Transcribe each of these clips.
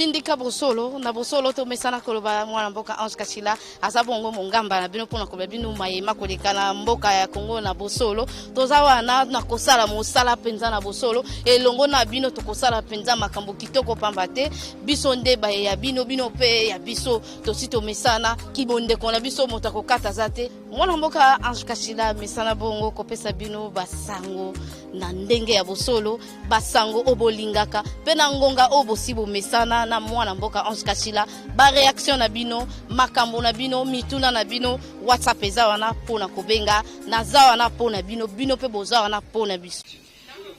Tindika bosolo na bosolo tomesana koloba mwana mboka Ange Kashila aza bongo mongamba na bino mpona koloba bino mayema koleka na mboka ya Congo na bosolo. Toza wana na kosala mosala mpenza na bosolo elongo na bino, tokosala mpenza makambo kitoko pamba te biso nde baye ya bino, bino mpe ya biso. Tosi tomesana kibondeko na biso, moto akokata aza te. Mwana mboka Ange Kashila mesana bongo kopesa bino basango na ndenge ya bosolo, basango oyo bolingaka mpe na ngonga oyo bosi bomesana na mwana mboka Ange Kashila. Ba reaction na bino, makambo na bino, mituna na bino, WhatsApp eza wana mpo na kobenga, naza wana mpo na bino, bino mpe boza wana mpo na biso.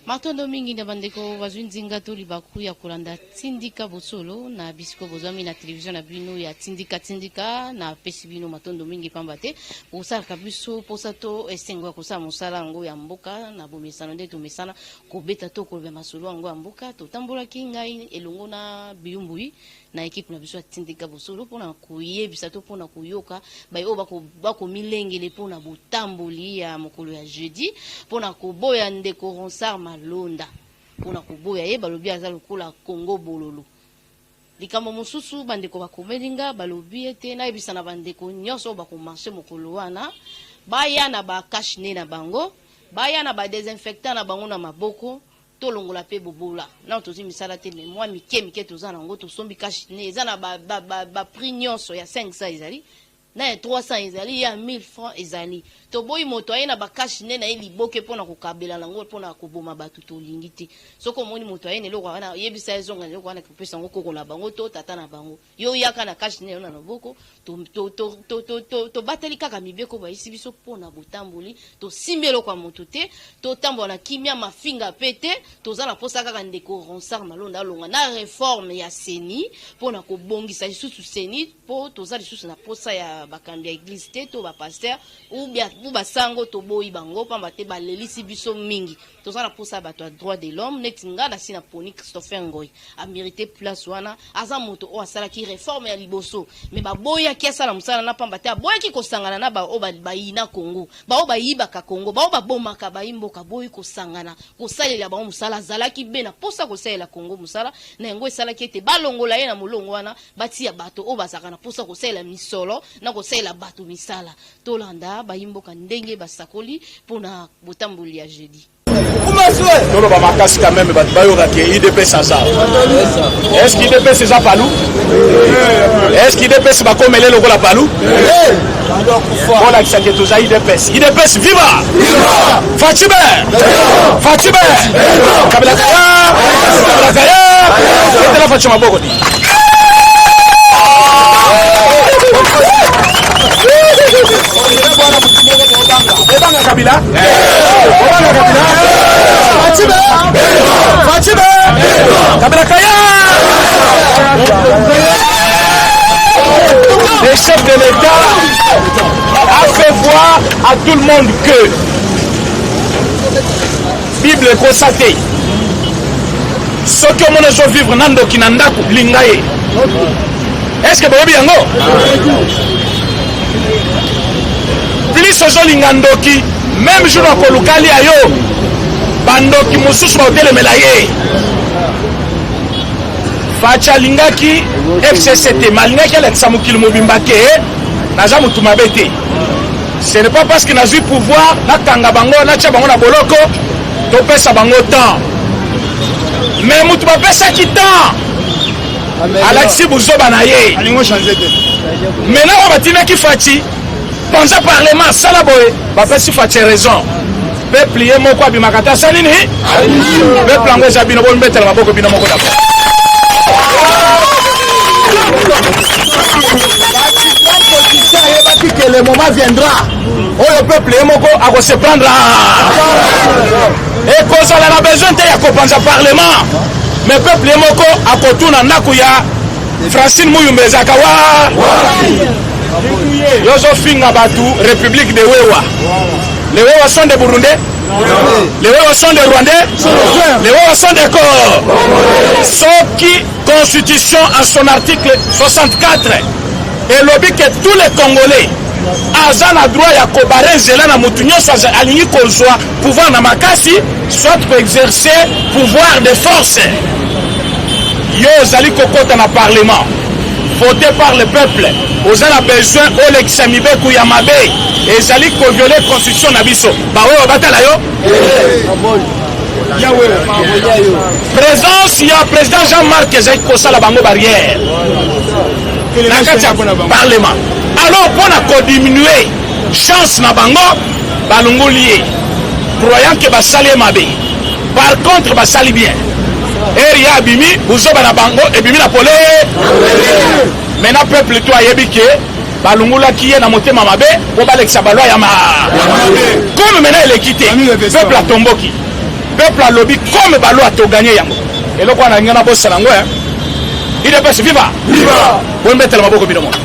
Matondo mingi na bandeko bazwi nzinga to libaku ya kolanda Tindika Bosolo na bisiko bozwami na televizio na bino ya Tindika Tindika. Napesi bino matondo mingi pamba te bosalaka biso posa to esengo ya kosala mosala yango ya mboka na bomesano nde tomesana kobeta to koloba masolo yango ya mboka. Totambolaki ngai elongo na Biyumbui na ekipe na biso ya Tindika Bosolo mpo na koyebisa to mpo na koyoka baye oyo bakomilengele mpo na botamboli ya mokolo ya jeudi mpo na koboya ndeko Ronsard Malonda. Mpo na koboya ye, balobi aza lokola Congo bololo. Likambo mosusu bandeko bakomeli nga, balobi ete nayebisa na bandeko nyonso oyo bakomarche mokolo wana baya na ba cache-nez na bango, baya na ba desinfectants na bango na maboko, tolongola pe bobola. Nano tozwi misala te mais mwa mike mike toza na yango, tosombi cache-nez eza na ba, ba, ba, ba prix nyonso ya 500 ezali na ya 300 ezali, ya 1000 francs ezali. Toboyi moto aye na ba cache-nez na ye liboke mpo na kokabela na yango mpo na koboma bato, tolingi te. Soki omoni moto aye na eloko wana, yebisa ye azonga na eloko wana, kopesa yango koko na bango to tata na bango. Yo yaka na cache-nez na yo na loboko, Tobateli kaka mibeko bayisi biso mpo na botamboli. Tosimbi eloko ya moto te, totambola na kimia, mafinga mpe te. Toza na mposa kaka ndeko Ronsard Malonda alonga na reforme ya CENI mpo na kobongisa lisusu CENI, mpo toza lisusu na mposa ya bakambi ya eglise te to ba pasteur ou bien ou basango, toboyi bango pamba te balelisi biso mingi. Toza na posa ya bato ya droit de l'homme neti nga nasi na poni Christopher Ngoy a merite place wana, aza moto oyo asalaki reforme ya liboso mais baboyaki asala mosala na pamba te aboyaki kosangana na ba oyo bayina Congo, ba oyo bayibaka Congo, ba oyo babomaka bayi mboka, aboyi kosangana kosalela bango mosala, azalaki be na posa kosalela Congo mosala na yango esalaki ete balongola ye na molongo wana batiya bato oyo bazalaka na posa kosalela misolo na kosalela bato misala. Tolanda bayi mboka ndenge basakoli pona botamboli ya jeudi. Toloba makasi quand même bato bayoka ke udps aza. Est-ce que udps eza palu? Est-ce que udps bakomele lokola palu? Bolakisa ke toza udps. Udps viva! Fatshi be! Fatshi be! Kabila kaya! Kabila kaya! Etela Fatshi maboko di. Obanga Kabila? Obanga Kabila? Fatshibe! Fatshibe! Kabila kaya! Le chef de l'État a fait voir à tout le monde que Bible ekosa te. Soki omoni ozo vivre na ndoki na ndako, linga ye. Est-ce que boyebi yango? Plus ozolinga ndoki, même jour akoluka alia yo, bandoki mosusu bakotelemela ye. Fatshi alingaki FCC te, mais alingaki alakisa mokili mobimba ke naza motu mabe te. Ce n'est pas parce que nazwi pouvoir nakanga bango, natia bango na boloko, topesa bango temps. Mais motu bapesaki temps alakisi buzoba na ye. Maintenant oyo batindaki Fatshi panza parlement sala boye, bapesi Fatshi raison. Peuple ye moko abimaka te asali nini? Peuple yango eza bino, bomibetela maboko bino moko d'abord. Ayebaki que le moment viendra oyo peuple ye moko ako se prendre ekozala na besoin te ya kopanza parlement, mais peuple ye moko akotuna ndako ya Francine Muyumba ezalaka wa yo ozofinga bato République de Wewa. Les Wewa sont des Burundais? Les Wewa sont des Rwandais? Les Wewa sont des corps. Soki constitution en son article 64 elobi que tous les Congolais aza na droit ya kobare nzela na motu nyonso alingi kozwa pouvoir na makasi, soit koexercer pouvoir de force. Yo ozali kokota na parlement voté par le peuple, oza na besoin olekisa mibeko ya mabe ezali kovioler constitution na biso, baoyo batala yo. Présence ya président Jean-Marc ezali kosala bango barrière na kati ya parlement. Alors mpo na kodiminue chance na bango, balongoli ye, croyant ke basali ye mabe. Par contre basali bien, eri ye abimi, buzoba na bango ebimi na pole. Maintenant peuple to ayebi ke balongolaki ye na motema mabe mpo balekisa balwa ya ma comme maintenant eleki te, peuple atomboki, peuple alobi comme balwa toganye yango. Eloko wana alingi nabosana yango. UDPS viva! Bombetela maboko bino moko.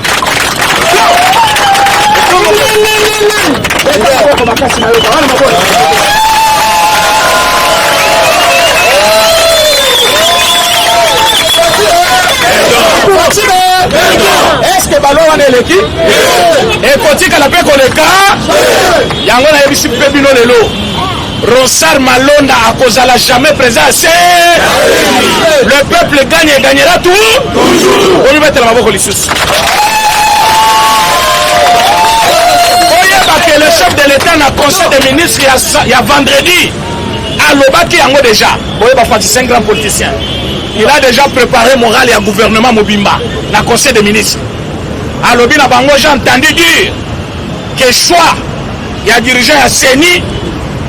Maboko makasi na yoka wana maboko. Eske balwa wana eleki, ekotikala mpe koleka yango. Nayebisi mpe bino lelo, Ronsard Malonda akozala jamais président. C'est le peuple gagne et gagnera tout. Omibetela maboko lisusu. Oyeba ke le chef de l'État na conseil des ministres ya vendredi alobaki yango déjà. Oyeba, Fatshi, c'est un grand politicien, il a déjà préparé moral ya gouvernement mobimba. Na conseil des ministres alobi na bango: j'ai entendu dire que choix ya dirigeant ya CENI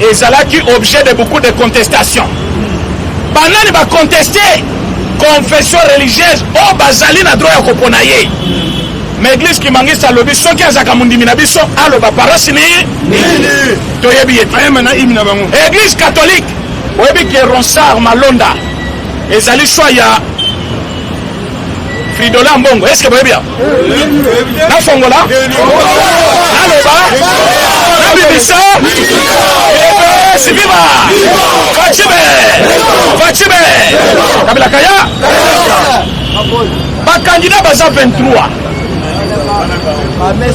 ezalaki objet de beaucoup de contestations. Banani baconteste? Confession religieuse oyo bazali na droit ya kopona ye. Mais église kimbanguiste alobi soki azalaka mondimi na biso, aloba paroisse ni toyebi ye te. Église catholique, oyebi ke Ronsard Malonda ezali choix ya Fridolin Ambongo. Est ce que boyebi ya nafongola, naloba, nabimisa? Viva Fatshi bé! Fatshi bé! Kabila kaya! Bacandidat baza 23,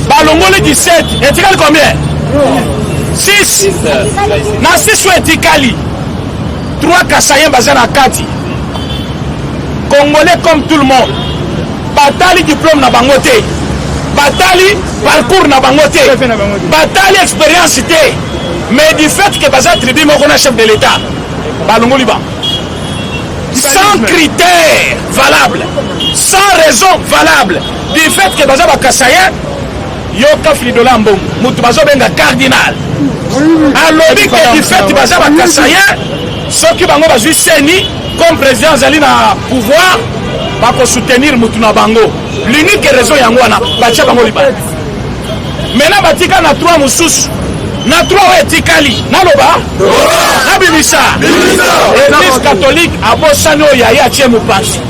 balongoli 17, etikali combien? 6. Na 6 oyo etikali, 3 Kasaïens baza na kati, congolais comme tout le monde. Batali diplôme na bango te, batali parcours na bango te, batali expérience te, mais du fait que baza tribu moko na chef de l'État, balongoli bango sans critère valable, sans raison valable, du fait que baza bakasaïens. Yoka Fridolin Ambongo, moto bazobenga cardinal, alobi ke du fait baza bakasaïens, soki bango bazwi CENI, comme président azali na pouvoir, bakosoutenir mutu na bango. L'unique raison yango wana batia bango libala. Maintenant batika na 3 mosusu. Na 3 oyo etikali, naloba, nabimisa? Église catholique abosani oyo yaye atie mopanzi,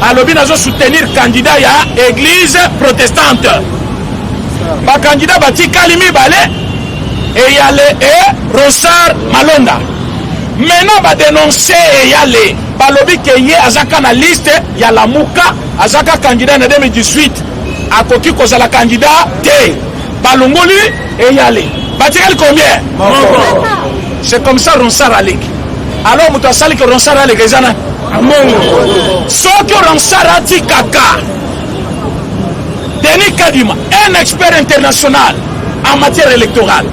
alobi nazosoutenir candidat ya église protestante. Bacandidat batikali mibale, Eyale e Ronsard Malonda. Maintenant badénonce Eyale, balobi ke ye azaka na liste ya Lamuka, azaka candidat na 2018, akoki kozala candidat te. Balongoli Eyale, batikali combien? C'est comme ça Ronsard aleki. Alors moto asali ke Ronsard aleki eza na soki Ronsard atikaka Denis Kadima, un expert international en matière électorale,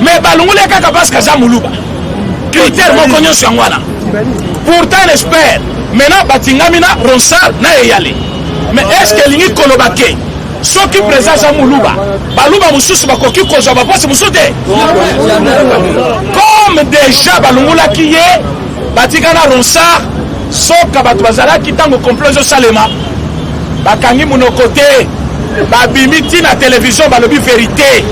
mais balongoli ye kaka parce que aza moluba. Critère moko nyonso yango wana, pourtant un expert. Maintenant batingami na Ronsard na Eyale. Mais est ce que elingi koloba ke soki président aza moluba, baluba mosusu bakoki kozwa baposte mosusu te? Comme déjà balongolaki ye, batika na Ronsard. Soka bato bazalaki ntango complot ezosalema, bakangi monoko te, babimi ntina télévision, balobi vérité.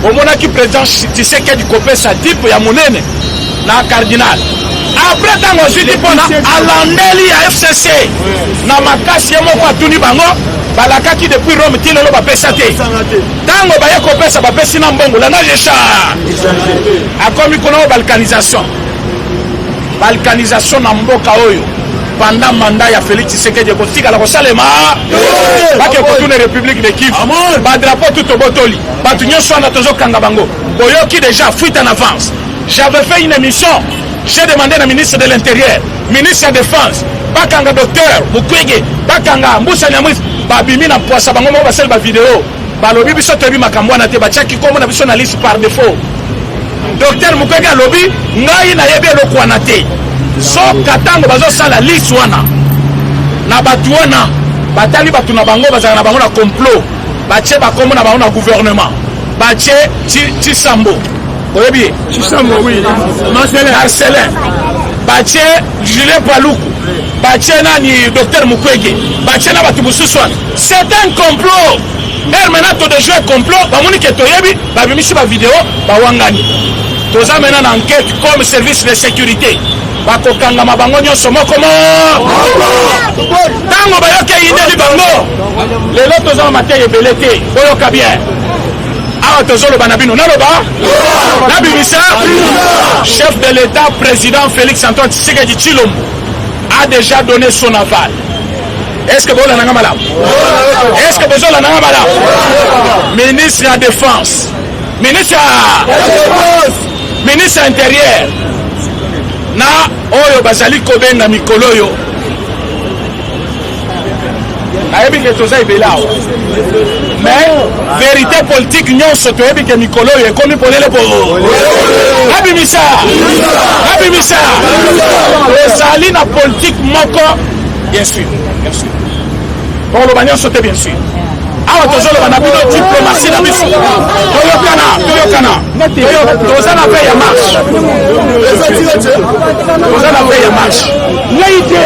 Omonaki président Tshisekedi kopesa type ya monene na cardinal. Après ntango azwi ti mpona alandeli ya FCC na makasi, ye moko atuni bango, balakaki depuis Rome ti lelo bapesa te. Ntango baye kopesa, bapesi na mbongo. Langage echar akomi kuna oyo balkanisation, balkanisation na mboka oyo. Pendant mandat ya Félix Tshisekedi ekotikala kosalema. Bake kotuna République de Kivu, badrapeau tout tobotoli, bato nyonso wana tozokanga bango. Boyoki déjà fuite en avance. J'avais fait une émission, J'ai demandé na ministre de l'Intérieur, ministre ya Défense, bakanga docteur Mukwege, bakanga Mbusa Nyamwisi, babimi na mpwasa bango moko basali ba video, balobi biso toyebi makambo wana te, batiaki kombo na biso na liste par défaut. Docteur Mukwege alobi ngai nayebi eloko wana te. Soka ntango bazosala liste wana na bato wana batali bato na bango bazalaka na bango na complot, batie bakombo na bango na gouvernement, batie Tshisambo, oyebi ye Chisambo, oui. Marcelin. Marcelin, batie Julien Paluku, batie nani, docteur Mukwege, batie na bato mosusu wana. C'est un complot. Ere maintenant todéjouer complot, bamoni ke toyebi, babimisi bavideo, bawangani. Toza maintenant na enquête comme service de sécurité, bakokangama bango nyonso moko mo ntango bayoki eyindeli bango. Lelo toza na mateya ebele te, boyoka bien. Awa tozoloba na bino, naloba, nabimisa: chef de l'État, président Félix Antoine Tshisekedi Tshilombo, a déjà donné son aval. Est ce que bolandanga malamu? Est ce que bozolandanga malamu? Ministre ya Défense, ministre ya Intérieur na oyo bazali kobenga mikolo oyo, nayebi ke toza ebele awa, mais vérité politique nyonso toyebi ke mikolo oyo ekomi polele. Po nabimisa, nabimisa, tozali na politique moko. Bien sûr, bien sûr, tokoloba nyonso te. Bien sûr, awa tozoloba na bino diplomatie na biso. Toyokana, toyokana. Toza na veille ya marche, toza na veille ya marche. Ngai te.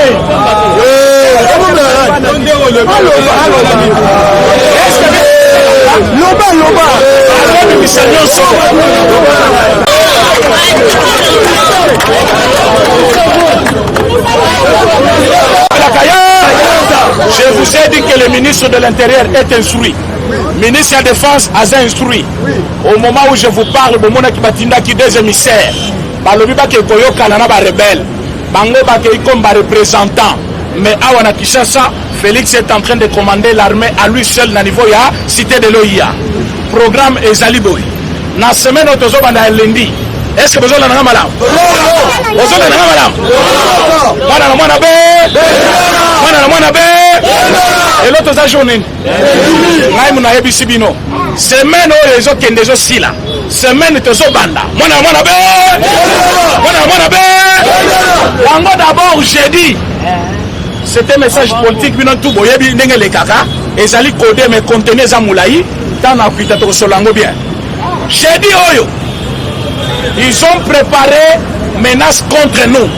Loba, loba. Azobimisa nyonso. Je vous ai dit que le ministre de l'Intérieur est instruit. Ministre de la Défense a instruit. Au moment où je vous parle, bomonaki batindaki deux émissaires. Balobi bake koyokana na ba rebelle. Bango bakei comme ba représentant. Mais awa na Kinshasa, Félix est en train de commander l'armée à lui seul na niveau ya cité de l'OIA. Programme ezali boye. Na semaine oyo tozobanda ya lundi. Est-ce que bozolanda nga malamu? Bozolanda nga malamu? Mwana na mwana be, mwana na mwana be. Elo toza jour nini? Ngai nayebisi bino, semaine oyo ezokende, ezosila, semaine tozobanda, mwana na mwana be, mwana na mwana be. Yango d'abord jeudi, c'était message politique. Bino tu boyebi ndenge elekaka, ezali codé, mais contenu eza molai. Ntango na kuita tokosola yango bien. Jeudi oyo, ils ont préparé menace contre nous,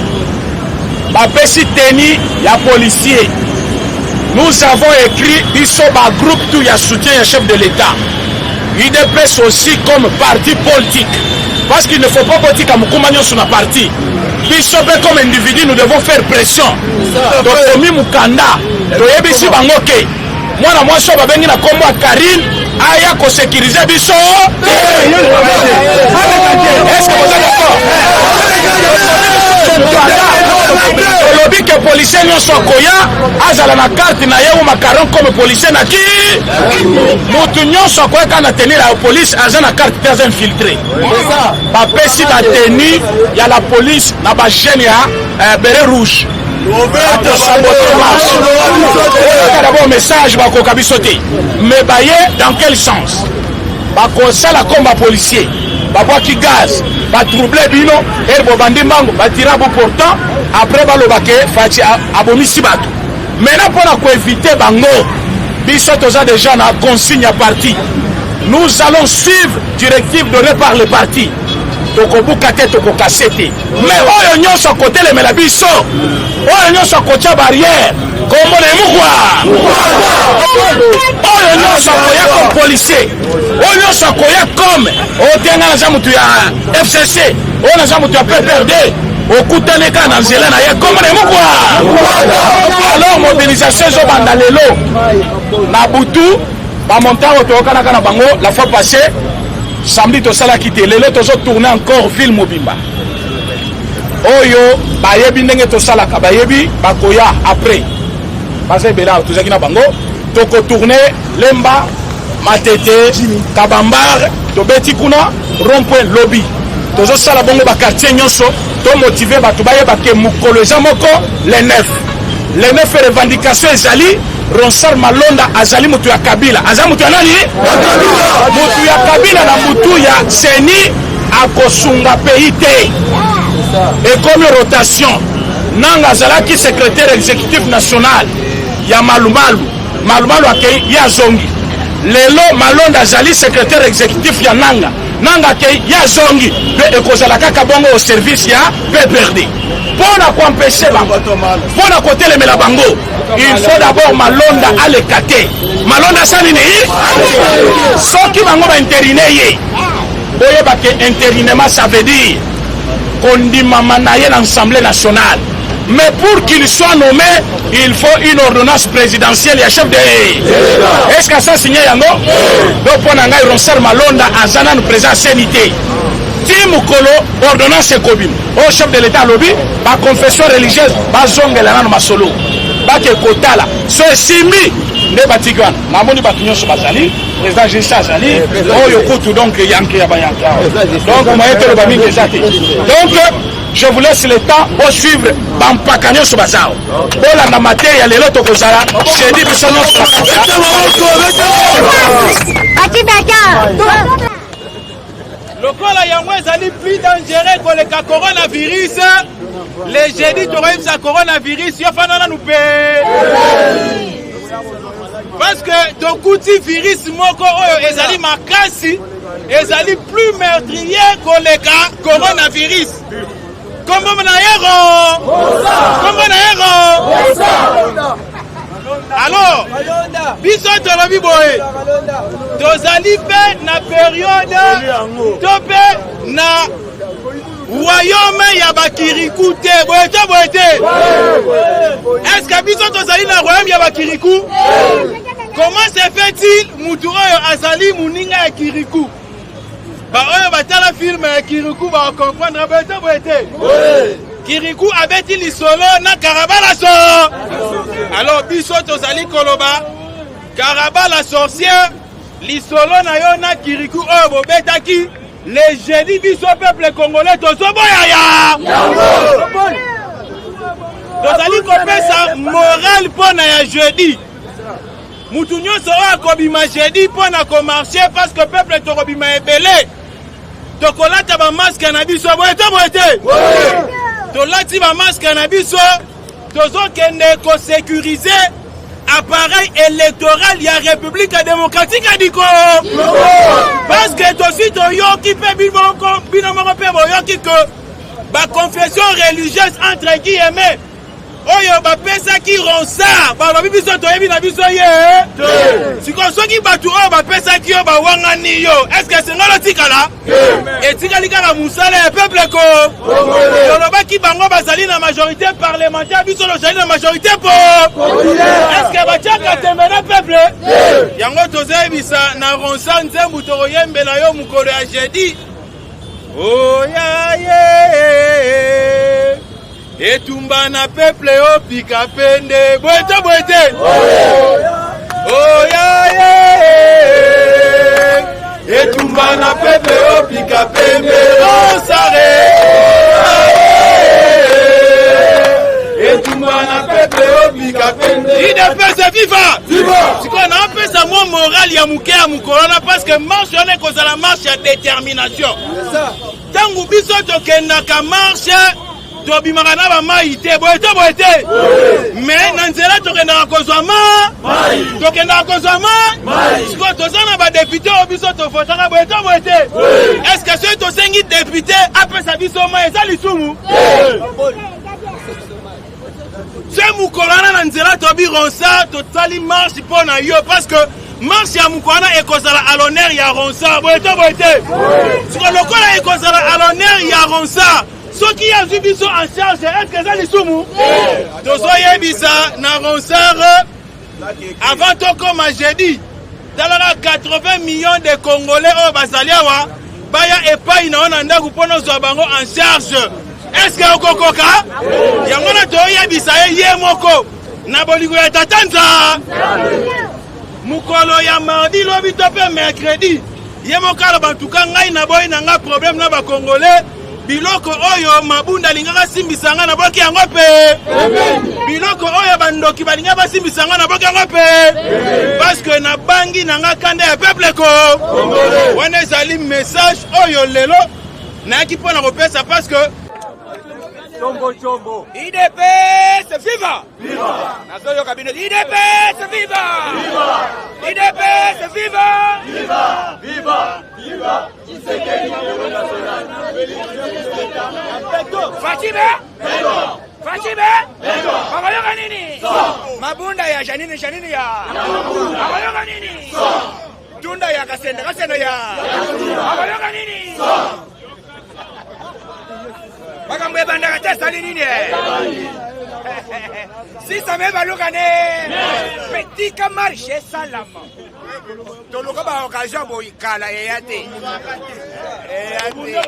bapesi tenue ya policier. Nous avons écrit, biso bagroupe tout ya soutien ya chef de l'État, UDPS aussi comme parti politique, parce qu'il ne faut pas kotika mokumba nyonso na parti. Biso mpe comme individu, nous devons faire pression. Tokomi mokanda, toyebisi bango ke mwana mwasi oyo babengi na nkombo ya Karine aya kosécuriser biso. Est-ce que boza d'accord? Tolobi ke policier nyonso akoya azala na carte na ye ou macaron comme policier. Na ki motu nyonso akoyaka na tenue ya police, aza na carte te, aza infiltré. Bapesi batenue ya la police na bajeune ya béret rouge, akosaboter marche. Oyoka d'abord message, bakoka biso te. Mais baye dans quel sens? Bakosala comme bapolicier, babwaki gaz, batroubler bino, ere bobandi mbango, batira bo pourtant après baloba ke Fatshi abomisi bato. Maintenant, mpona koéviter bango, biso toza déjà na consigne ya parti, nous allons suivre directive donnée par le parti. Tokobuka te, tokokase te, mais oyo nyonso akotelemela biso, oyo nyonso akotya barrière, kombo na emukwa. Oyo nyonso akoya comme policier, oyo nyonso akoya comme otenga naza motu ya FCC, oyo naza motu ya PPRD, okutani kaka na nzela na ye, kombo na emukwa. Alors mobilisation ezobanda lelo na butu. Bamontant oyo toyokanaka na bango la fois passée samedi, tosalaki te. Lelo tozotourner encore ville mobimba. Oyo bayebi ndenge tosalaka, bayebi, bakoya après, baza ebele awa, tozalaki na bango. Tokotourner Lemba, Matete, Kabambar, tobeti kuna rond point. Lobi tozosala bongo baquartier nyonso. Tomotive bato bayeba ke mokolo eza moko, le 9. Le 9, revendication ezali: Ronsard Malonda azali moto ya Kabila. Aza moto ya nani? Moto ya Kabila na motu ya CENI akosunga pays te. Ekomi rotation. Nanga azalaki secrétaire exécutif national ya Malumalu. Malumalu akei, ye azongi. Lelo Malonda azali secrétaire exécutif ya Nanga. Nanga akei, ye azongi. Mpe ekozala kaka bongo au service ya PPRD. Mpo na koempêcher bango, mpo na kotelemela bango, il faut d'abord Malonda aleka te. Malonda asali nini? Soki bango baintériner ye, boyeba ke intérinement, ça veut dire kondimama na ye na Assemblée nationale. Mais pour qu'il soit nommé, il faut une ordonnance présidentielle ya chef de. Est ce que asa signé yango? Donc mpo na ngai, Ronsard Malonda aza nanu président CENI te ti mokolo ordonnance ekobima oyo chef de l'État alobi baconfession religieuse bazongela nano masolo, bake kotala so esimbi nde batiki wana. Namoni bato nyonso bazali, président Justin azali oyo kutu, donc yanke ya bayanke awa. Donc moye toloba mingi eza te. Donc je vous laisse le temps bosuivre bampaka nyonso baza awa, bolanda mateya. Lelo tokozala jeudi, biso nyonso. Ati beta. Lokola yango ezali plus dangereux koleka coronavirus, le jeudi tokoyebisa coronavirus: yo fanda nanu mpe, parce que tokuti virus moko oyo ezali makasi, ezali plus meurtrier koleka coronavirus. Kombo na ye ro, kombo na ye ro. Alors biso tolobi boye: tozali mpe na période to mpe na royaume ya bakiriku te. Boye to boye te? Est-ce biso tozali na royaume ya bakiriku? Comment se fait-il mutu oyo azali moninga ya Kiriku? Baoyo batala film ya Kiriku bakocomprendre. Boye to boye te? Kiriku abeti lisolo na Karabala so. Alors biso tozali koloba: Karabala sorcière, lisolo na yo na Kiriku oyo bobetaki, le jeudi biso peuple congolais tozoboya ya. Tozali kopesa morale mpo na ya jeudi. Mutu nyonso oyo akobima jeudi mpo na komarcher, parce que peuple tokobima ebele, tokolata bamasques na biso. Boye to boye te? Tolati bamasques na biso, tozokende kosécuriser appareil électoral ya République démocratique du Congo, parce que tosi toyoki mpe bino moko mpe boyoki ke baconfession religieuse, entre guillemets, oyo bapesaki Ronsard, balobi: biso toyebi na biso ye. Sikoyo soki bato oyo bapesaki yo bawangani yo, est-ce esengeli otikala? Etikali kaka mosala ya peuple. Ko tolobaki bango bazali na majorité parlementaire, biso tozali na majorité po est-ce batiaka tembe na peuple? Yango tozoyebisa na Ronsard, nzembu tokoyembela yo mokolo ya jeudi: oya ye, etumba na peuple, opika pende. Boye te, boye te? Oya ye, etumba na peuple, opika pembe. Osare, etumba na peuple, opika pembe. UDPS viva! Sikoyo naopesa mwa morale ya moke ya mokolo wana, parce que marche wana ekozala marche ya détermination. Ntango biso tokendaka marche, tobimaka na bamai te. Boye te, boye te? Mais na nzela tokendaka kozwa ma, tokendaka kozwa ma. Sikoyo toza na badéputés oyo biso tovotaka. Boye te, boye te? Est-ce que soki tosengi député apesa biso mai, eza lisumu? Se mokolo wana na nzela tobi: Ronsard, tosali marche mpo na yo, parce que marche ya mokolo wana ekozala à l'honneur ya Ronsard. Boye te, boye te? Siko lokola ekozala à l'honneur ya Ronsard, soki azwi biso en charge, est-ce eza lisumu? Tozoyebisa na Ronsard, avant tokóma jeudi, talaka 80 millions de Congolais oyo bazali awa, baya epai na yo na ndako mpo nozwa bango en charge. Est-ce okokoka yango? Na toyebisa ye, ye moko na bolingo ya tata nza mokolo ya mardi, lobi to mpe mercredi, ye moko aloba: ntuka ngai naboyi na nga problème na Bacongolais. Biloko oyo Mabunda alingaka asimbisa nga, naboki yango mpe. Biloko oyo bandoki balingaka basimbisa nga, naboki yango mpe, parce que nabangi na nga kanda ya peuple ko. Wana ezali message oyo lelo nayaki mpo na kopesa, parce que UDPS viva! Nazoyoka bino, UDPS viva! UDPS viva! Viva! Viva! Viva! Fatshi be! Fatshi be! Bakoyoka nini? Mabunda ya Janine, Janine ya bakoyoka nini? Tunda ya Kasende, Kasende ya bakoyoka nini? Makambo ebandaka te, esali nini? Sisame baluka ne petika marche esalama, toluka ba occasion boyi kala eya te, eya te.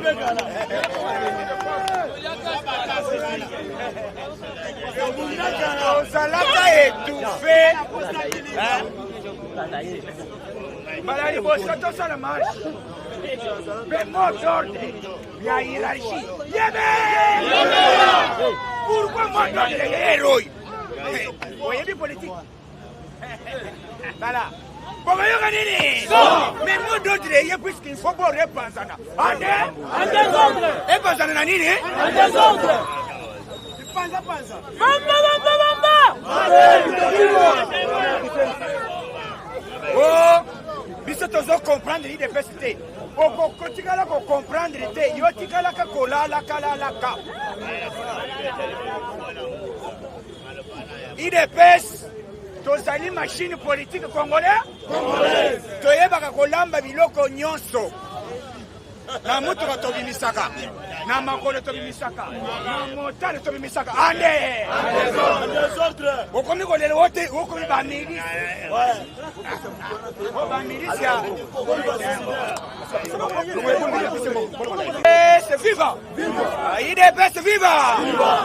Tozalaka étouffé mbala liboso tosala marche mpe mot d'ordre ya hiérarchie yebe. Pourquoi mot d'ordre ya héroï? Oyebi politique, voilà. Bokoyoka nini? Mais mot d'ordre eye puisqu'il faut bo repanzana ande epanzana na nini? Bamba, bamba, bamba! O biso tozocomprendre UDPS te, okokotikala kocomprendre te, yo tikalaka kolalakalalaka. UDPS tozali machine politique congolais, toyebaka kolamba biloko nyonso. Na mutuka tobimisaka, na makolo tobimisaka, na motale tobimisaka. Ande okomi kolela ote, okomi bamilisi, bamilisi ya viva UDPS viva!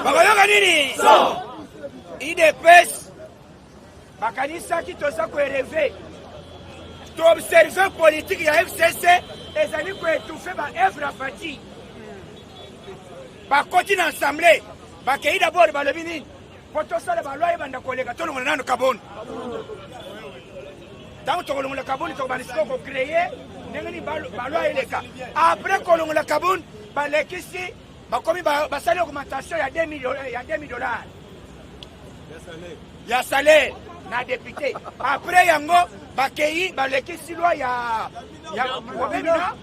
Bakoyoka nini? UDPS bakanisaki toza korêver. Toobserve politique ya FCC ezali koétouffer baœuvre ya Fatshi. Bakoti na assemblée, bakei d'abord, balobi nini? Po tosala baloi ebanda koleka, tolongola nano Kabund. Ntango tokolongola Kabund, tokobanda sikoyo kocréer ndenge nini baloi eleka. Après kolongola Kabund, balekisi, bakomi basali augmentation ya 2000 $ ya salaire na député. Après yango, bakei balekisi loi ya obebi na.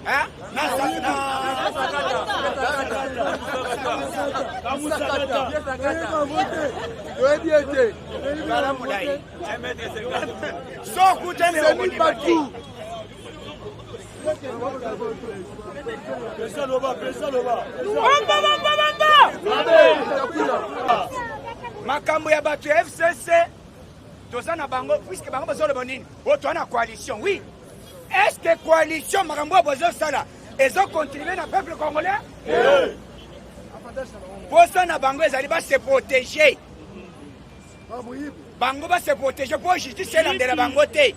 Hein? Na Toyebi ete Tala molai so okutani okondima te. Bamba, bamba, bamba! Makambo ya bato ya FCC, toza na bango puisque bango bazoloba nini? Oyo toza na coalition, oui. Est ce que coalition, makambo oyo bozosala ezocontribue na peuple congolais? Posa na bango ezali base protéger, bango base protéger mpo justice elandela bango te.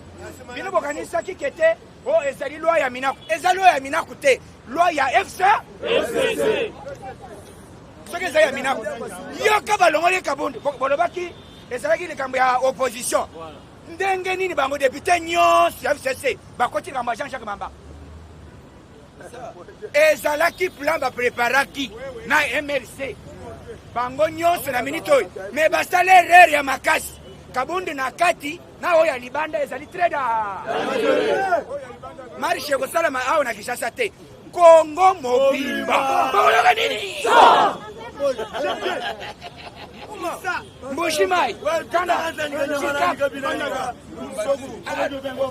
Bino bokanisaki ke te, oyo ezali loi ya Minaku. Eza loi ya Minaku te, loi ya FC. Soki ezali ya Minaku, yoka, balongoli Kabund, bolobaki ezalaki likambo ya opposition. Ndenge nini bango député nyonso ya FCC bakoti likambo ya Jean-Jacques Mamba? Ezalaki plan bapreparaki na MLC, bango nyonso na minute oyo. Me basala erreur ya makasi. Kabund na kati na oyo ya libanda ezali très da marche ekosalama awa na Kinshasa te, Kongo mobimba. Bakoloka nini? Mbuji-Mayi, Kanda,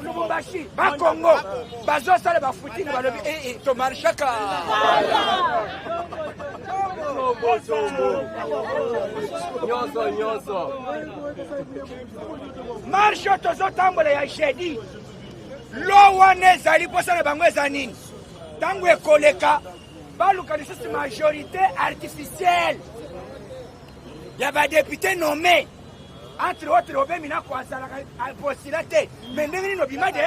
Lubumbashi, Bakongo bazosala bafutini, balobi tomarchaka. Nyonso, nyonso. Marche oyo tozotambola ya jeudi, lo wana ezali mposa na bango eza nini? Ntango ekoleka, baluka lisusu majorité artificielle ya badéputé nommé, entre autres obemi na ko azalaka postula te. Me ndenge nini obima de?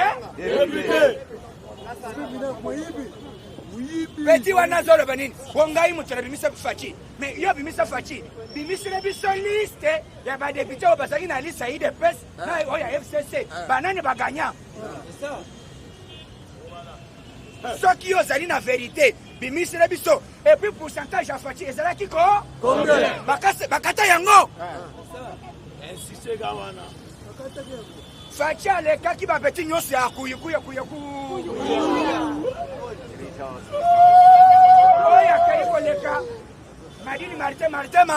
Petit wana azoloba nini? Po ngai moto nabimisa Fatshi. Mais yo bimisa Fatshi, bimisela biso liste ya ba député oyo bazalaki na liste ya UDPS na oyo ya FCC. Banani ba gagnant? Soki yo ozali na verite, bimisela biso. Et puis pourcentage ya Fatshi ezalaki ko? Bakata yango. Fatshi alekaki ba petit nyonso ya kuyikuya kuyaku. Oyo akei koleka Madini Martin Martin ma.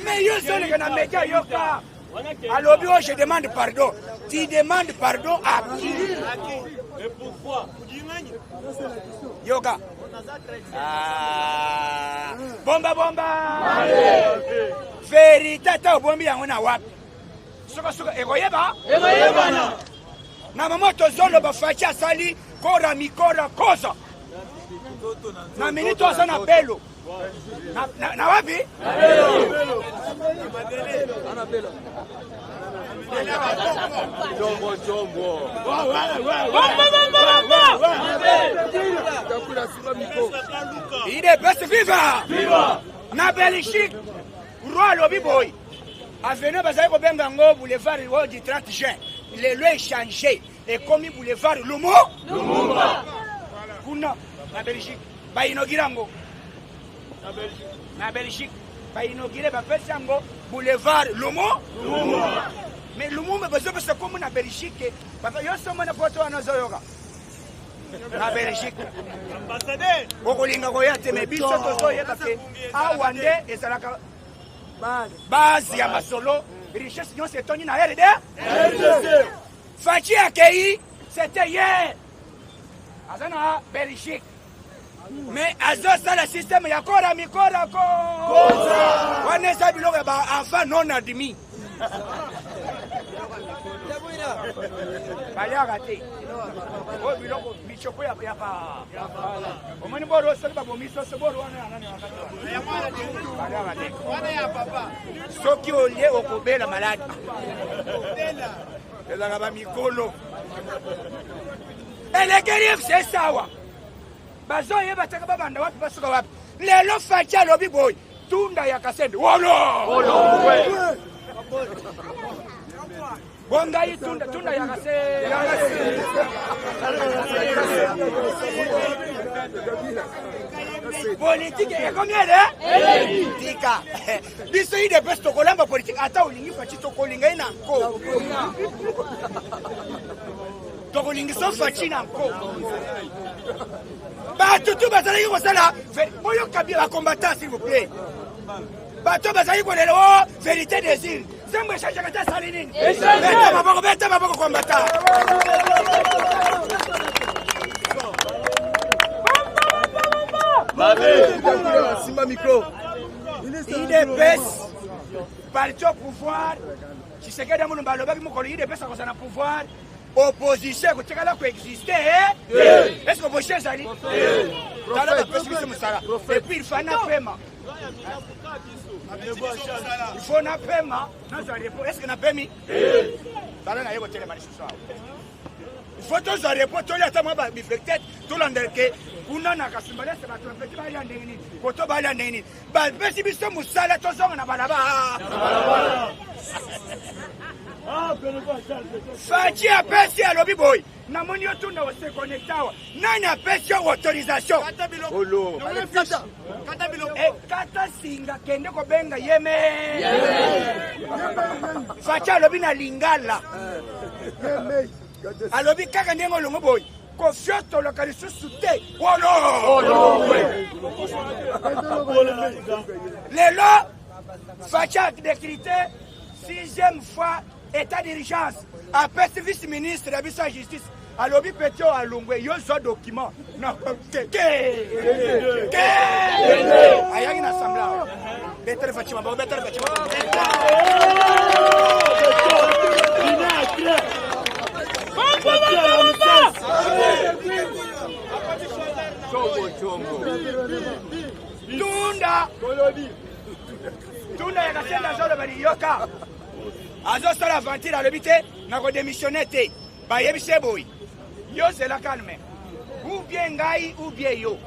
Mais yo ozoleka na media yoka. Alobi oyo je demande pardon. Tu demandes pardon à qui? Et pourquoi? Yoka. Ah. Bomba bomba. Verite ata obombi yango na wapi? Soka soka ekoyeba? Ekoyebana. Na mama tozoloba Fatshi asali kora mikora koza. Na minute aza na belo. Na wapi? Chombo chombo. Bomba bomba bomba. UDPS viva! Viva! Na Belgique, roi alobi boye. Avenue bazali kobenga yango boulevard oyo du 30 juin. Lelo échangé ekomi boulevard Lumu Lumumba. Kuna na Belgique ba inaugure yango. Na Belgique ba inaugure bapesi yango boulevard Lumu Lumumba. Mais Lumumba bazopesa kombo na Belgique, papa yo somo na poto wana ozoyoka. Na Belgique. Okolinga koya te, mais biso tozoyeba ke awa nde ezalaka base ya masolo, richesse nyonso etondi na RD. Fatshi akei, c'était hier. Aza na Belgique. Mais azosala système ya kora mikora ko. Wana eza biloko ya ba enfant non admis. Baliaka te. Oyo biloko michopo ya ya pa. Omoni boro soki babomi soso boro wana ya nani wakati. Baliaka te. Soki olie okobela maladi. Ezalaka ba mikolo. Elekeli FC sawa. Bazoyeba taka babanda wapi basuka wapi. Lelo Fatshi alobi boye. Tunda ya Kasende. Wolo! Bongai tunda tunda ya Kasende. Politique ekomi ele? Tika. Biso UDPS tokolamba politique ata olingi Fatshi tokolinga ye na nko. Tokolingisa Fatshi na nko. Bato tu bazalaki kosala boyoka bien ba combattant s'il vous plaît. Bato bazalaki kolela o vérité des urnes. Nzembo echangeaka te asali nini? Beta maboko, beta maboko combattant. Simba micro. UDPS parti au pouvoir. Tshisekedi Mulumba alobaki mokolo UDPS akozala na pouvoir. Opposition ekotikala koexiste. Est-ce que opposition ezali? Tala bapesi biso mosala. Et puis il faut napema. Il faut napema nazwa repos. Est-ce que napemi? Tala naye kotelema lisusu awa. Il faut tozwa repos, tolia ata mwa ba biflectete, tolandela ke kuna na Kasumbalesa bato bapesi balia ndenge nini, koto balia ndenge nini. Bapesi biso mosala tozonga na balabala. Fatshi apesi alobi boye, namoni yo tunda ose connecte awa. Nani apesi yo autorisation? Ekata singa kende kobenga yeme. Fatshi alobi na lingala. Alobi kaka ndenge olongo boye. Kofiotoloka lisusu te. Wolo! Lelo Fatshi a décrété 6e fois état d'urgence. Apesi vice-ministre ya biso ya justice. Alobi petit oyo alongwe yo zwa document. Na ke ke ke ayaki na assemblée. Betere Fatshi maboko, betere Fatshi maboko. Tunda tunda ya Kasende azoloba liyoka. Azosala aventure alobi te nakodémissionne te. Bayebisi ye boye. Yo zela calme. Bien ngai ou bien yo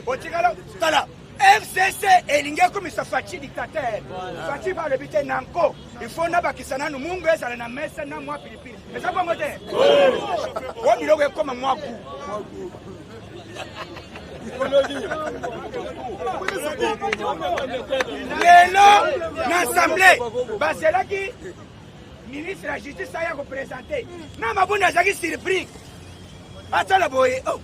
otikala. Tala, FCC elingi ekomisa Fatshi dictateur. Fatshi balobi te nanko, il faut nabakisa nanu mungu ezala na mesa na mwa pilipili. Eza bongo te o biloko ekoma mwa gu. Lelo na assemblée bazelaki ministre ya justice aya kopresente na Mabunda, azalaki surpris, atala boye: oh.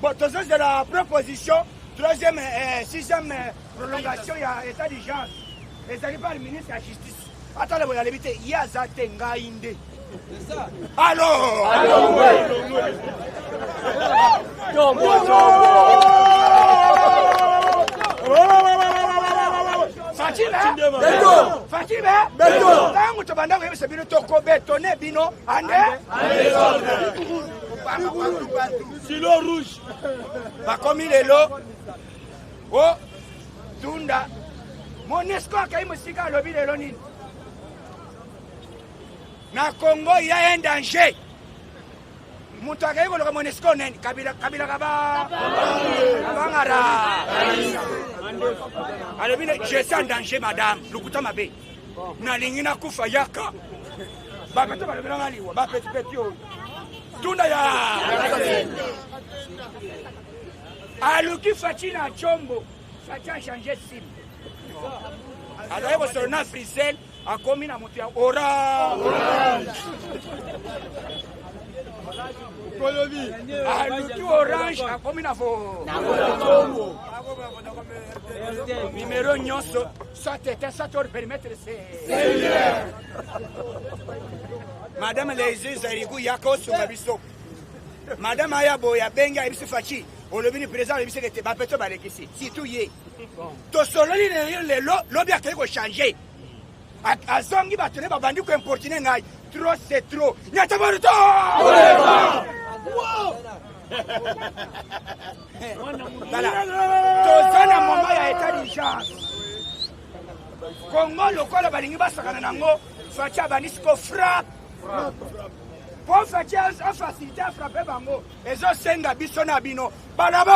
Bon, tozozela proposition troisième sixième prolongation ya état d'urgence ezali par ministre ya justice. Atala boye, alebi te, ye aza te, ngai nde. Alors Fatshi, Fatshi, ntango tobanda koyebisa bino, tokobetone bino ande. Stylo rouge. Bakomi lelo o tunda Monusco akai mosika. Alobi lelo nini? Na Congo ya un danger. Moto akei koloka Monusco nani? Kabila. Kabila kaba kabangara alobi: "Je suis en danger, madame." Lokuta mabe, nalingi nakufa. Yaka bapeto balobelanga liwa, bapetipeti oyo tunda ya aluki Fatshi na Tshombo. Fatshi achange sim, azali kosolo na Africell, akomi na moto ya Orange. Aluki Orange, akomi na vo numéro nyonso, soit éteint, soit hors périmètre. C'est madame Lezi Zarigu, yaka osunga biso. Madame aya boye, abengi, ayebisi Fatshi: "Olobi ni président?" Ayebisi ete bapeto balekisi, surtout ye. Tosololi lelo, lobi akei kochange, azongi, bato ne babandi koimportune ngai. Trop, c'est trop. Nyata baruto. Toza na moment ya état d'urgence. Kongo lokola balingi basakana nango, Fatshi abandisi kofrappe. Mpo Fatshi afacilité afrappe bango, ezosenga biso na bino balaba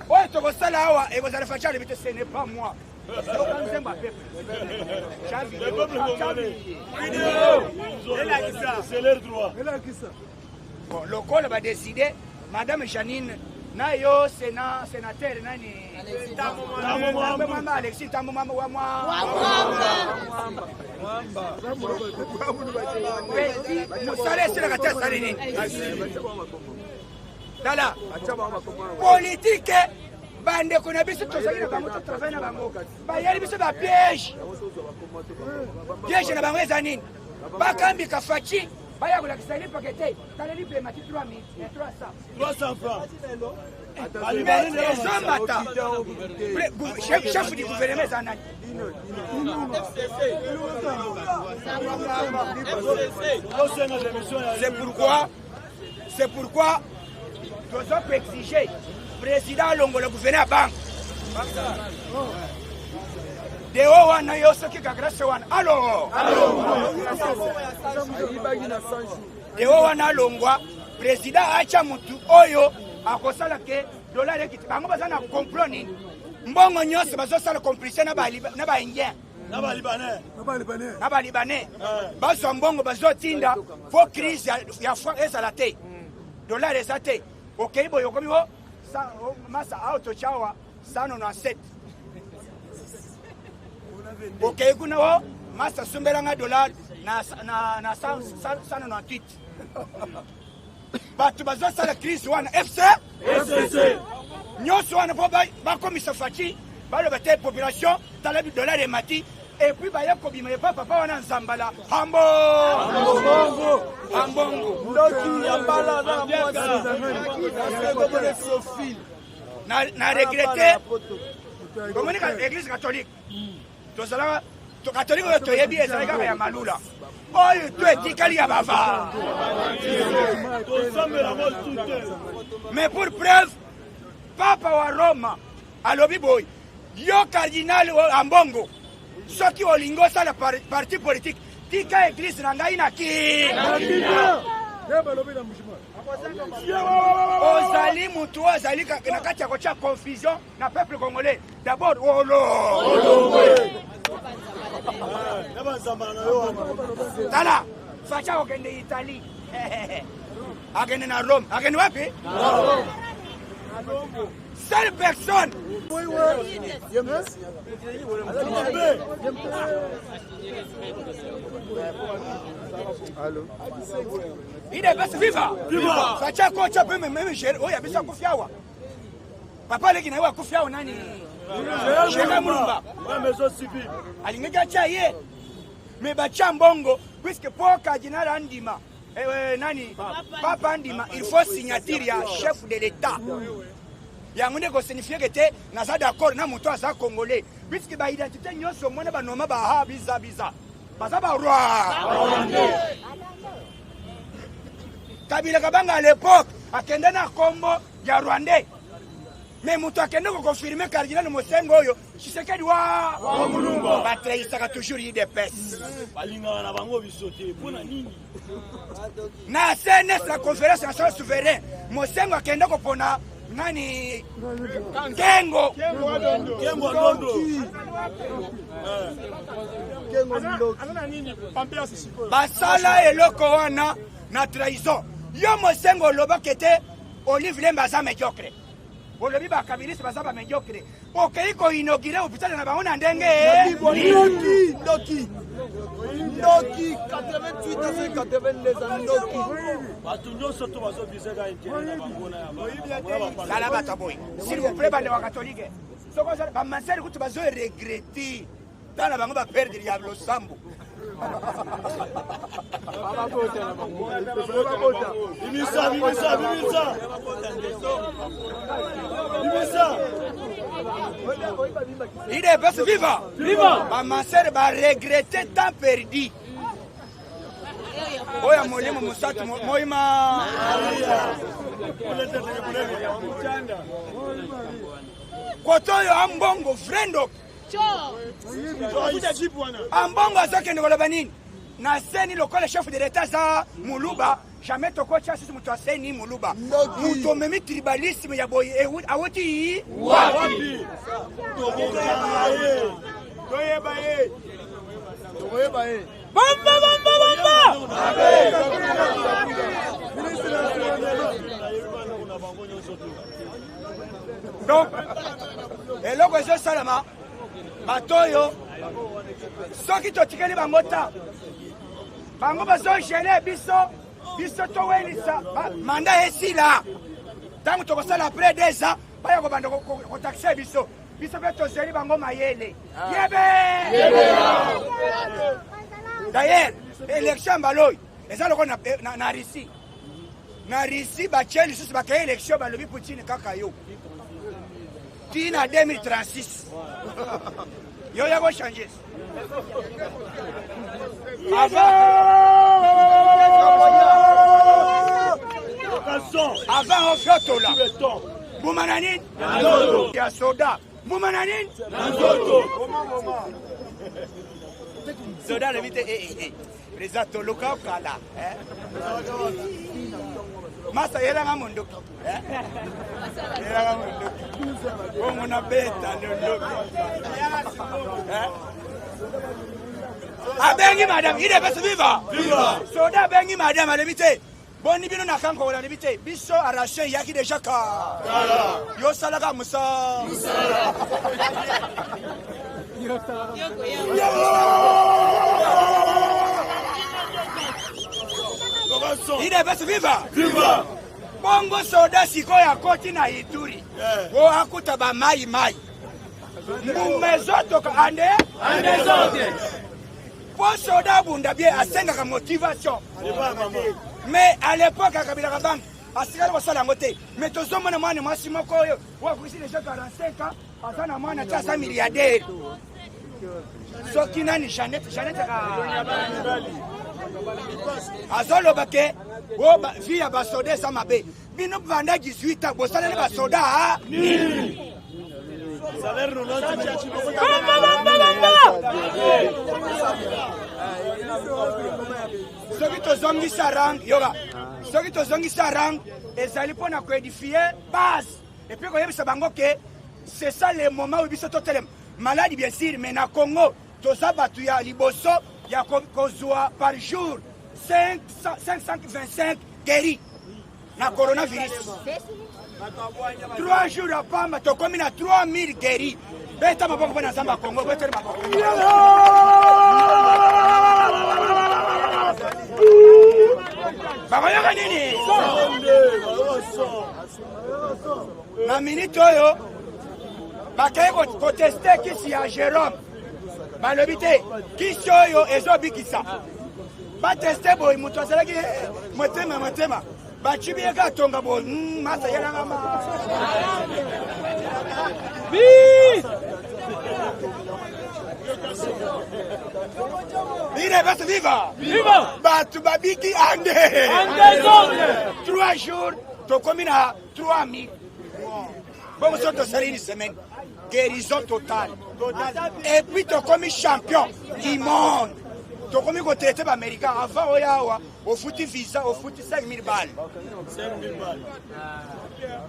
oyo tokosala awa ekozala. Fatshi alobi te: "Ce n'est pas moi." Yoka nzembo ya peuple. C'est leur droit. Bon, lokola badécide, madame Janine na yo sena sénateur nani, Mwamba, Alexis Tambo Mwamba wa mwa mosala esilaka te. Asali nini? Tala politike, bandeko na biso tozali na bango, totravaille na bango, bayeli biso bapiège. Piège na bango eza nini? Bakambika Fatshi, baya kolakisa lipake te. Tala, lipemati 300. 300 francs. Mais ezomata. Chef du gouvernement eza nani? Osenga démission ya C'est pourquoi toza koexige président alongola gouverneur ya banque deo wana. Yo soki kagrâce wana, alors deo wana alongwa, président atya motu oyo akosala ke dollar ekiti. Bango baza na complot nini? Mbongo nyonso bazosala complice na baindien. Na balibanais. Na balibanais. Bazwa mbongo, bazotinda po crise ya franc ezala te, dollar eza te. Okei boye, okomi o masa awa, totya awa 197. Okei kuna, o masa asumbelanga dollar na 198. Bato bazosala crise wana FC nyonso wana mpo bakomisa Fatshi, baloba te population tala dollar emati. Et puis baye kobima epa papa wana Nzambala Hambo Ambongo. Ndoki ya mbala na mwasi. Na regrette komoni église catholique. Tozalaka catholique oyo toyebi ezali kaka ya Malula, oyo to etikali ya bava. Tosambela tu te. Mais pour preuve, papa wa Roma alobi boye: yo cardinal Ambongo, soki olingi osala parti politique, tika église na ngai na ki. Ozali mutu oyo azali na kati ya kotia confusion na peuple congolais. D'abord olo tala Fatshi akokende Italie, akende na Rome, akende wapi? Seule personne. UDPS viva! Viva! Fatshi akotia mpe meme oyo ya biso akufi awa. Papa aleki na ye akufi awa nani? Gérard Mulumba. Alingaki atia ye. Mais batia mbongo puisque po cardinal andima nani papa andima, il faut signature ya chef de l'État. Yango nde kosignifie ke te naza d'accord na moto aza congolais, puisque baidentité nyonso omona banoma baha biza biza baza baroi. Kabila Kabanga à l'époque akende na kombo ya rwandais, mais moto akende koconfirme cardinal Mosengo oyo Tshisekedi wa batrahisaka toujours UDPS. Balingaka na bango biso te, mpona nini? Na CNS, la Conférence nationale souverain, Mosengo akende kopona nani? Kengo. Kengo Ndondo. Basala eloko wana na trahison. Yo Mosengo olobaki te Olive Lembe aza médiocre, olobi bakabiliste baza bamédiocre, okei koinaugurer hôpital na bango na ndenge. Ndoki, ndoki, ndoki, 88 à 82 ans, ndoki. Bato nyonso to bazobisaka intérêt na bango na Tala bato ya boye, s'il vous plaît, bandeko catholique, soki ozala bamasere kutu bazoregretter, tala bango baperdre ya losambo. Bimisa, bimisa, bimisa, bimisa. UDPS viva! Viva! Bamasere baregretter temps perdu oyo molimo mosantu moima. Koto oyo Ambongo, vrai ndoki. Ambongo azokende koloba nini na CENI lokola chef de l'État aza moluba? Jamais tokotia susu moto aseni moluba. Moto omemi tribalisme ya boye awuti wapi? Tokokanga ye. Toyeba ye, tokoyeba ye. Bomba, bomba, bomba! Donc eloko ezosalama, bato oyo soki totikeli bango ta bango bazogêner biso, biso towelisa mandat esila. Ntango tokosala après 2 ans, baya kobanda kotaxer biso. Biso mpe tozeli bango mayele yebe. D'ailleurs élection mbala oyo eza lokola na Russie. Na Russie batie lisusu, bakei élection, balobi Poutine kaka yo ti na 2036, yo ya kochanger avant avant ofiotola mbuma na nini ya soda, mbuma na nini soda alobi te. Président toluka okala masa yelanga mondoki, yelanga mondoki bongo nabeta londoki. Abengi madame. UDPS viva! Soda abengi madame, alobi te boni bino na kankola, alobi te biso arrache eyaki déjà ka yo salaka mosala. UDPS viva! Bongo soda sikoyo akoti na Ituri o akuta bamai mai, mbuma ezotoka ande mpo soda abunda bien asengaka motivation. Mais à l'époque akabilaka banque asikali kosala yango te. Mais tozomona mwana mwasi moko oyo wakokisi déjà 45 ans, aza na mwana ti aza milliardaire, soki nani, Jeannette, Jeannette azoloba ke o vie ya basoda eza mabe. Bino banda 18 ans bosaleli basoda. Salaire 90. Bomba, bomba, bomba! Soki tozongisa rang yoka. Soki tozongisi rang ezali mpo na koédifie base et puis koyebisa bango ke c'est ça le moment où biso totelema. Maladi bien sûr, mais na Congo toza bato ya liboso ya kozwa par jour 525 guéris na coronavirus. 3 jours ya pamba tokomi na 3000 guéris. Beta maboko mpo na Nzambe ya Congo, beteli maboko. Bakoyoka nini? Na minute oyo bakei koteste kisi ya Jerome, balobi te kisi oyo ezobikisa. Bateste boye, moto azalaki motema motema, bacibi ye kaka tonga boye, masa yelanga ma Bine basi viva! Viva! Bato babiki ande! 3 jours tokomi na 3000. Bongo so tosali une semaine, guérison totale. Et puis tokomi champion du monde. Tokomi kotraite baaméricain avant oyo awa ofuti visa, ofuti 5000 balles.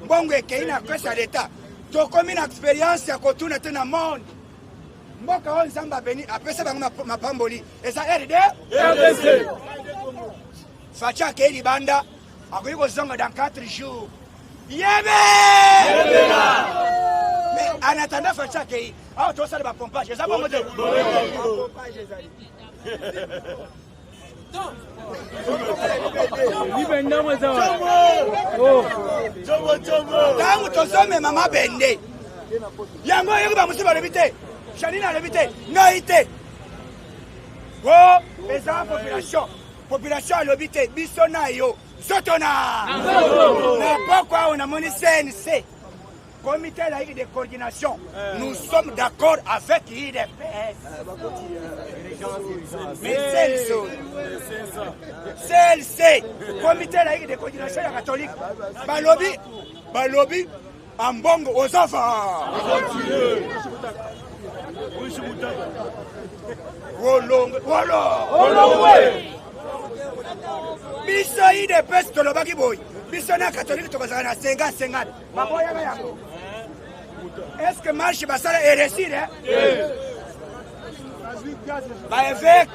Mbongo ekei na caisse ya l'État. Tokomi na expérience ya kotuna te na monde. Mboka oyo Nzambe abeni apesa bango mapamboli eza RD RDC. Fatshi akei libanda, akoki kozonga dans 4 jours. Yebe! Mais en attendant Fatshi akei, awa tosala ba pompage, eza bongo te. Ntango tozomema mabende yango, oyoki bamosusu balobi te, Janine alobi te, ngai te, o eza population. Population alobi te, biso na yo nzoto na na poko awa. Namoni CNC, Comité laïque de coordination, nous sommes d'accord avec IDPS. Mais CLC, CLC, Comité laïque de coordination ya catholique, balobi, balobi, Ambongo ozafa. Wolongwe, wolo. Wolongwe. Biso IDPS tolobaki boye, biso na catholique tokozala na 50 50. Baboyaka yango. Est-ce que marche basala eréussir? Baévêque,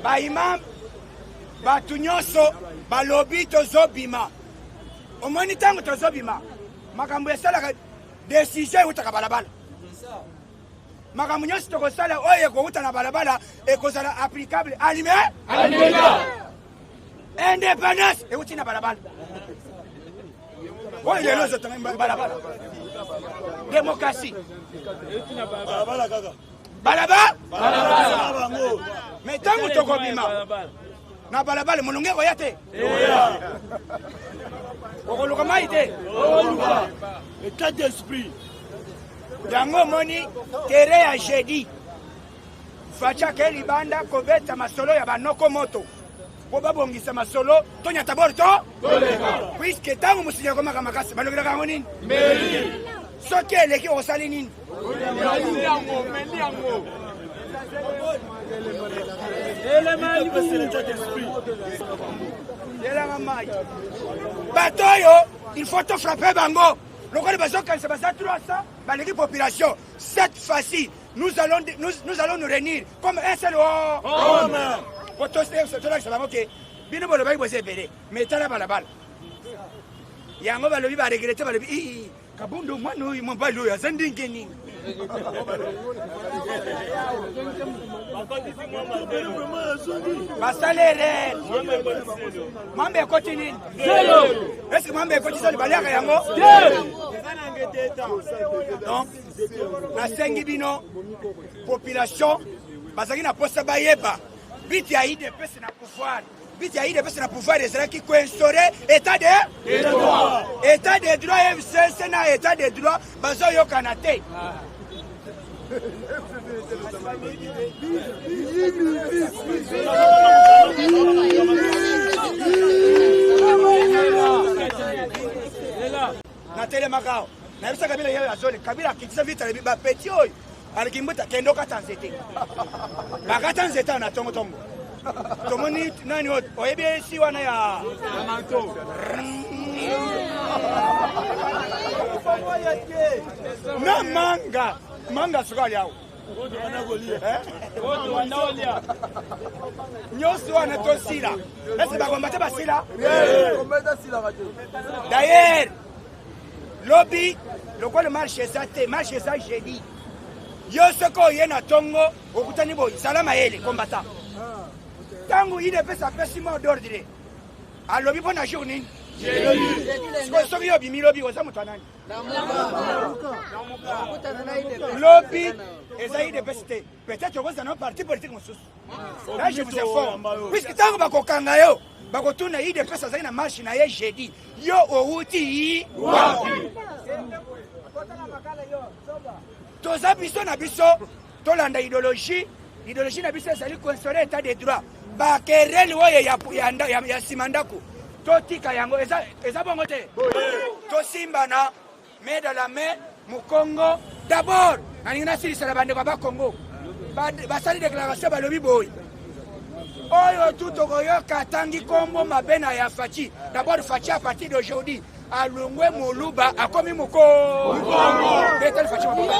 baimam, bato nyonso balobi tozobima. Omoni, ntango tozobima, makambo esalaka décision eutaka balabala. Makambo nyonso tokosala oyo ekouta na balabala ekozala applicable alime. Indépendance euti na balabala oyo lelo ezotanga balabala. Démocratie balaba. Mais ntango tokobima na balabala, molongo ekoya te, okoluka mai te. État d'esprit. Yango omoni tere ya jeudi, Fatshi akei libanda kobeta masolo ya banoko moto mpo babongisa masolo. Tonyata bor to, puisque ntango mosingi akomaka makasi, balobelaka yango nini? Soki eleki, okosali nini? C'est l'état d'esprit. Yelanga mai. Bato oyo, il faut tofrappe bango lokola bazokanisa baza 300, baleki population. Cette fois-ci, nous allons nous réunir comme un seul homme po tolakisa bango ke bino bolobaki boza ebele, mais tala balabala yango. Balobi baregretter, balobi: "Ii, Kabundu, mwana oyo mobali oyo aza ndenge nini?" Basala erreur. Mwambe ekoti nini? Est-ce mwambe ekoti sali baliaka yango? Donc nasengi bino population bazalaki na posa bayeba but ya UDPS na pouvoir. But ya UDPS na pouvoir ezalaki koinstaurer état de droit. FCC na état de droit bazoyokana te. Natelemaka awa, nayebisa Kabila, ye azole Kabila akitisa vite, alobi bapeti oyo aleki mbuta, kende okata nzete. Bakata nzete awa na tongotongo. Tomoni nani oyo oyebi esi wana ya na manga manga sukali awa nyonso wana tosila ese bakombate basila. D'ailleurs, lobi lokola marche eza te, marche eza jeudi. Yo soki oye na ntongo, okutani boye, zala mayele kombata. Ntango UDPS apesi mot d'ordre, alobi mpo na jour nini? Sikoyo soki yo obimi lobi, oza moto anani? Lobi eza UDPS te, peut-être okozala na parti politique mosusu. Là, je vous informe, puisque ntango bakokanga yo, bakotuna UDPS azali na marche na ye jeudi, yo owuti wapi? Toza biso na biso, tolanda idéologie. Idéologie na biso ezali koinstaurer état de droit. Baquerelles oyo ya nsima ndako, totika yango. Eza bongo te. Tosimbana main dans la main, mokongo. D'abord nalingi nasilisa na bandeko ya Bakongo. Basali déclaration, balobi boye: oyo tu tokoyoka atangi nkombo mabe na ya Fatshi. D'abord, Fatshi, à partir d'aujourd'hui, alongwe moluba, akomi moko. Beteli Fatshi maboko.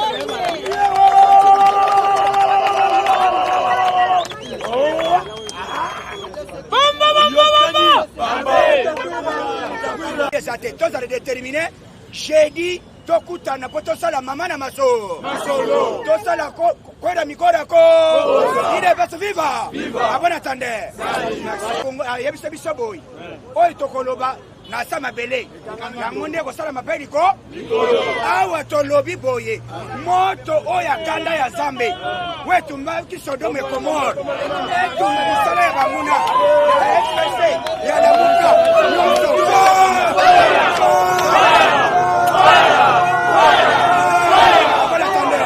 Eza te, tozala déterminé. Jeudi tokutana mpo tosala mama na maso, tosala kweda mikora ko UDPS viva. Abona tande ayebisa biso boye: oyo tokoloba na sa mabele, yango nde kosala mabe liko awa. Tolobi boye: moto oyo akanda ya Nzambe oyo etumbaki Sodome et Gomorrhe, etumba mosala ya banguna ya FCC, ya Lamuka nyonso. Voilà, tande.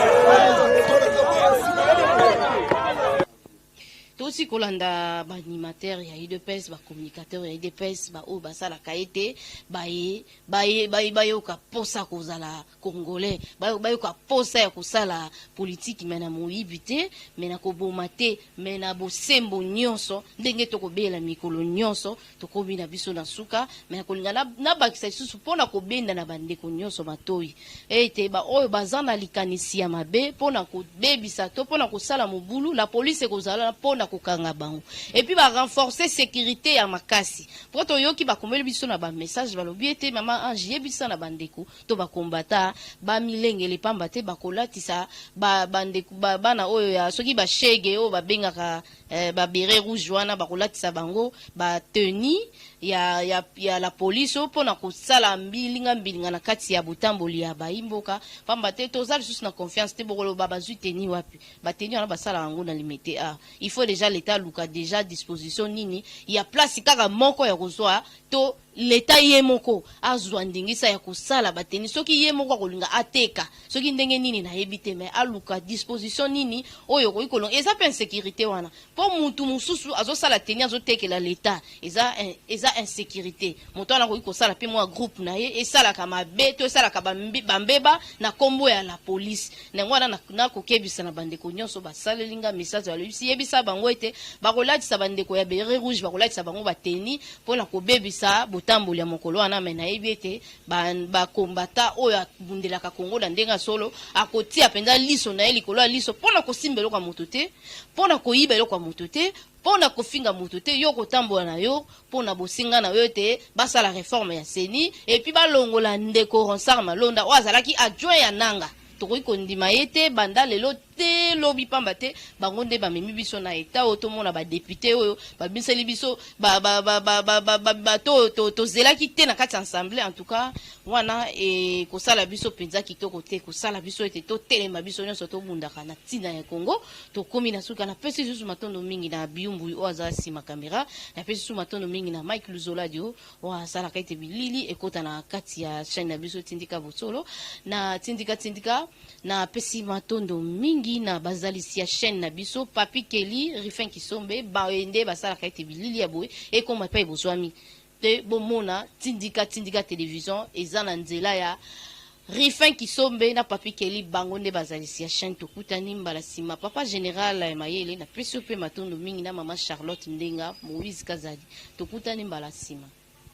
Tosi kolanda baanimateur ya UDPS, bacommunicateur ya UDPS, baoyo basalaka ete bayoka mposa kozala Congolais, bayoka mposa ya kosala politike, mais na moyibi te, mais na koboma te, mais na bosembo nyonso. Ndenge tokobela mikolo nyonso, tokomi na biso na suka, mais na kolinga nabakisa lisusu mpona kobenda na bandeko nyonso matoi ete baoyo baza na likanisi ya mabe mpona kobebisa to mpona kosala mobulu, la police ekozala mpona kokanga bango et puis barenforcer sécurité ya makasi. Mpo toyoki bakomeli biso na bamessage, balobi ete: "Mama Ange, yebisa na bandeko to bakombata bamilengele, pamba te bakolatisa bandeko bana oyo ya soki bashege oyo babengaka babérets rouges wana, bakolatisa bango batenue ya la police oyo mpona kosala mbilinga mbilinga na kati ya botamboli ya bayimboka, pamba te toza lisusu na confiance te." Bokoloba bazwi tenue wapi? Batenue wana basalaka yango na Limete. A il faut déjà l'État aluka déjà disposition nini ya place kaka moko ya kozwa, to l'État ye moko azwa ndingisa ya kosala batenue. Soki ye moko akolinga ateka, soki ndenge nini, nayebi te, mais aluka disposition nini oyo okoki kolonga. Eza mpe insécurité wana, mpo mutu mosusu azosala tenue, azotekela l'État, eza insécurité. Moto wana akoki kosala mpe mwa groupe na ye esalaka mabe to esalaka bambeba na nkombo ya la police. Nango wana nakokebisa na bandeko nyonso basaleli nga message, balobisi: "Yebisa bango ete bakolatisa bandeko ya béret rouge, bakolatisa bango batenue mpona kobebisa botamboli ya mokolo wana." Mais nayebi ete bakombata oyo abundelaka Kongo na ndenge ya solo akotia mpenza liso na ye likolo ya liso mpona kosimba eloko ya moto te, mpona koyiba eloko ya moto te, mpona kofinga moto te. Yo kotambola na yo mpona bosinga na yo ete basala réforme ya CENI et puis balongola ndeko Ronsard Malonda oyo azalaki adjoint ya Nanga. Tokoki kondima ye te banda lelo te lobi, pamba te bango nde bamemi biso na eta oyo. Tomona badéputés oyo babimiseli biso bato oyo tozelaki te na kati ya assemblée. En tout cas, wana ekosala biso mpenza kitoko te, kosala biso ete totelema biso nyonso, tobundaka na ntina ya Congo. Tokomi na suka. Napesi lisusu matondo mingi na Biumbu oyo aza nsima caméra. Napesi lisusu matondo mingi na Mike Luzoladio oyo asalaka ete bilili ekota na kati ya chaîne na biso Tindika Bosolo na Tindika Tindika. Napesi matondo mingi na bazalisi ya chaîne na biso, Papi Keli, Rifin Kisombe, baende basalaka ete bilili ya boye ekóma epai bozwami te. Bomona Tindika Tindika Télévision eza na nzela ya Rifin Kisombe na Papi Kelly bango nde bazalisi ya chaîne. Tokutani mbala nsima. Papa Général ya mayele, napesi yo mpe matondo mingi na mama Charlotte Ndenga, Moïse Kazadi. Tokutani mbala nsima.